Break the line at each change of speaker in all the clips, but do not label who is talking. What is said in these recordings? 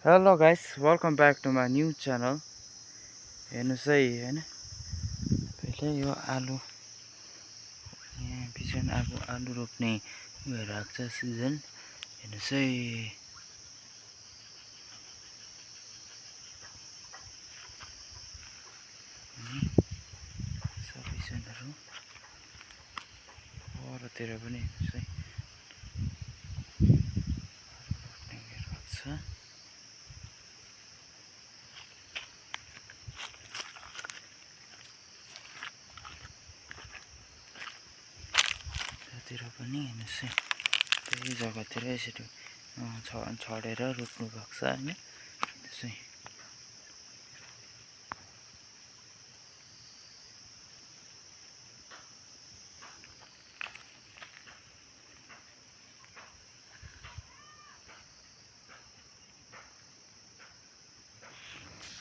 Hello guys, welcome back to my new channel. हेर्नुहोस् है हैन पहिले यो आलु यहाँ बिजन अब आलु रोप्ने उयो राख्छ सिजन हेर्नुहोस् है सबैजनाहरु परतिर पनि हेर्नुहोस् है रोप्ने उयो राख्छ त्यतातिर पनि हेर्नुहोस् है त्यही जग्गातिर यसरी छडेर रोप्नु भएको छ हैन हेर्नुहोस् है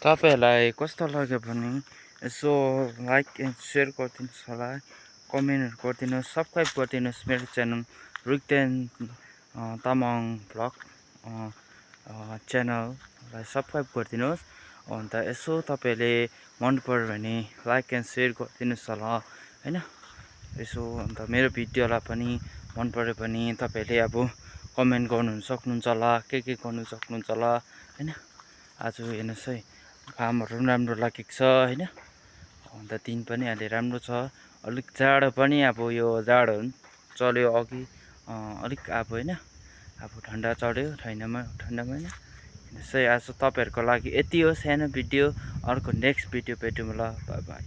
तपाईहरुलाई कस्तो लाग्यो भने यसो लाइक एन्ड शेयर गरिदिनुस् होला कमेन्टहरु गरिदिनुस् सब्स्क्राइब गरिदिनुस् मेरो च्यानल रिक्देन तामाङ भ्लग च्यानललाई सब्स्क्राइब गरिदिनुस् अन्त यसो तपाईले मन पर्यो भने लाइक एन्ड शेयर गरिदिनुस् होला हैन यसो अन्त मेरो भिडियोलाई पनि मन पर्यो भने तपाईले अब कमेन्ट गर्नु सक्नुहुन्छ होला के गर्नु सक्नुहुन्छ होला हैन आज हेर्नुहोस् है कामहरु पनि राम्रो लागेको छ हैन अन्त दिन पनि अहिले राम्रो छ अलिक जाडो पनि अब यो जाडो चल्यो अघि अलिक अब हैन अब ठन्डा चढ्यो ठन्डामा हैन हेर्नुहोस् है आज तपाईहरुको लागि यति हो सानो भिडियो अर्को नेक्स्ट भिडियो भेटौँ ल बाइ बाइ।